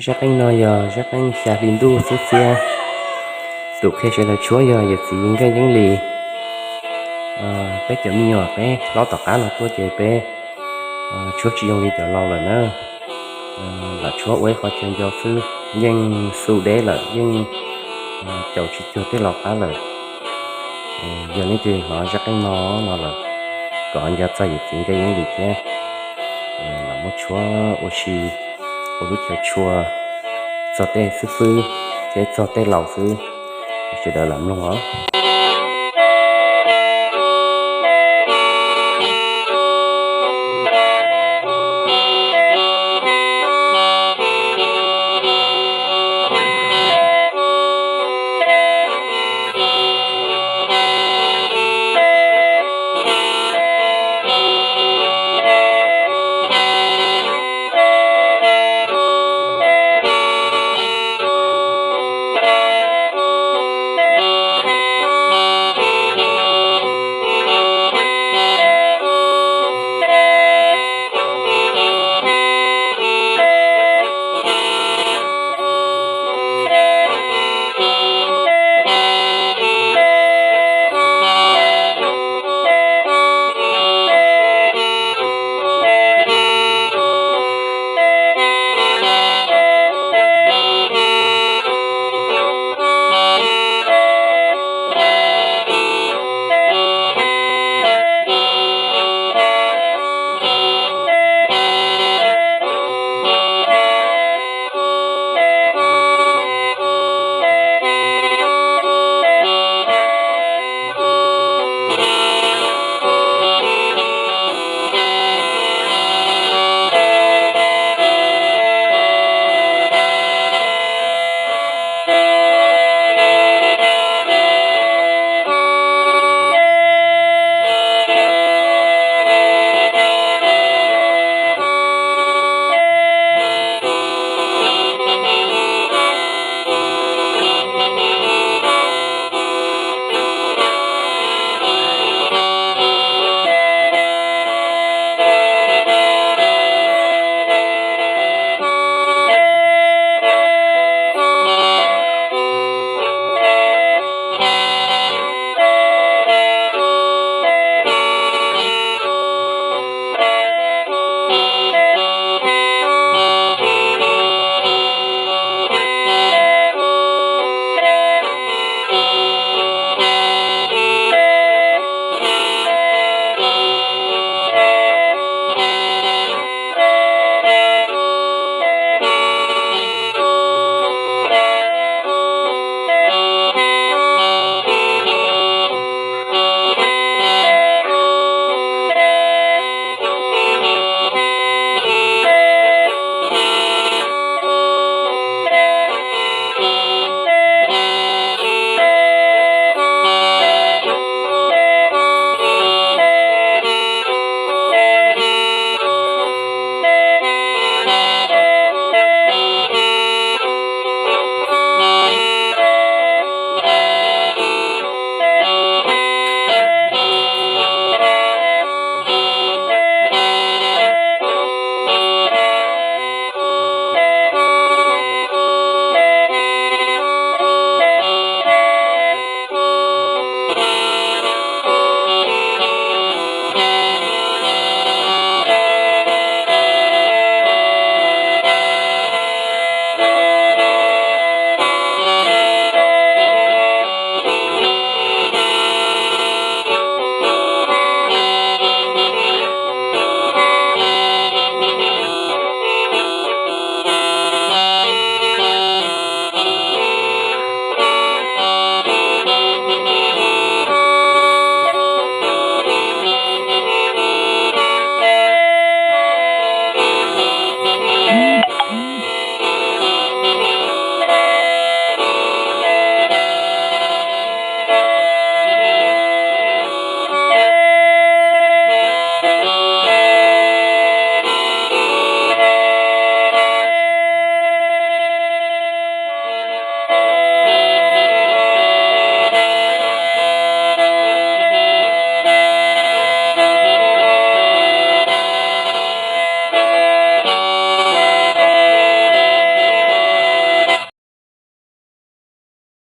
Zaj qeej no yog zaj qeej xya hli ntuj xwb thiab. Tus qhia sawv daws tshuab yog yawm txiv Nkaj Yeeb Lis. Peb cov me nyuam peb hlob tom qab no tuaj ces peb tshuab tsis zoo li cov laus lawm na. Lam tshuab ua ib qho chaw nco xwb, yeej xu deb lawm, yeej caum tsis cuag tej laus qab lawm. Yog leej twg hnov zaj qeej no no lawm, kom nco txog yawm txiv Nkaj Yeeb Lis thiab, lam muab tshuab ua si, ua lub chaw tshua txog tej xib fwb thiab txog tej laus xwb. Sawv daws lam mloog os.